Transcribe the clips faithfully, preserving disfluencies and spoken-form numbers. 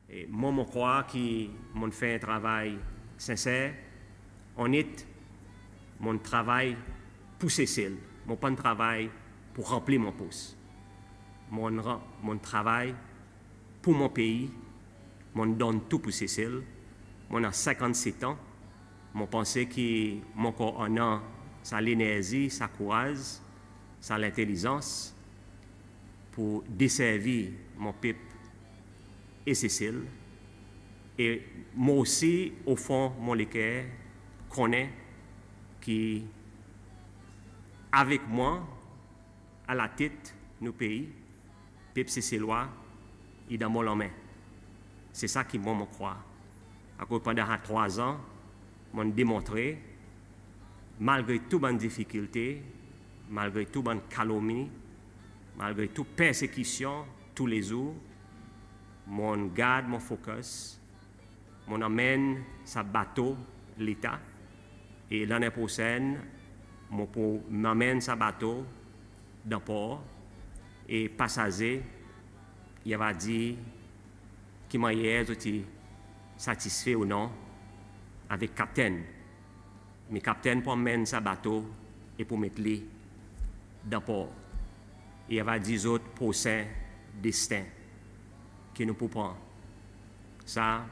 E mwan mon krwar ki mon'n fer en travay senser, onnet, mon'n travay pour Sesel. Mon pa'n travay pour ranpli mon pos. Mon'n ran- mon'n travay pour mon pei, mon'n donn tou pour Sesel. Mon annan senkannset an, mon panse ki mon ankor annan sa lenerzi, sa kouraz, sa lentelizans pour deservi mon pep e Sesel. E mon osi, o fon mon leker, konnen ki avek mwan alatet nou pei, pep Seselwa i dan mon lanmen. Se sa ki mwan mon krwar. Akoz pandan sa trwa an, mon'n demontre, malgre tou bann difikilte, malgre tou bann kalomni, malgre tou persekisyon toulezour, mon'n gard mon focus, mon'n anmenn sa bato Leta, e lannen prosenn mon pou anmenn sa bato dan por, e pasaze i ava dir ki mannyer zot i satisfe ou non avek kaptenn. Me kaptenn pou anmenn sa bato e pou met li dan por. I ava dir zot prosen desten ki nou pou pran. Sa,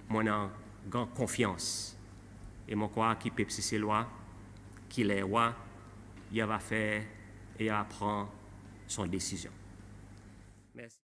mon annan gran konfyans. E mon krwar ki pep Seselwa, ki ler i ava fer, e i ava pran son desizyon. Mersi.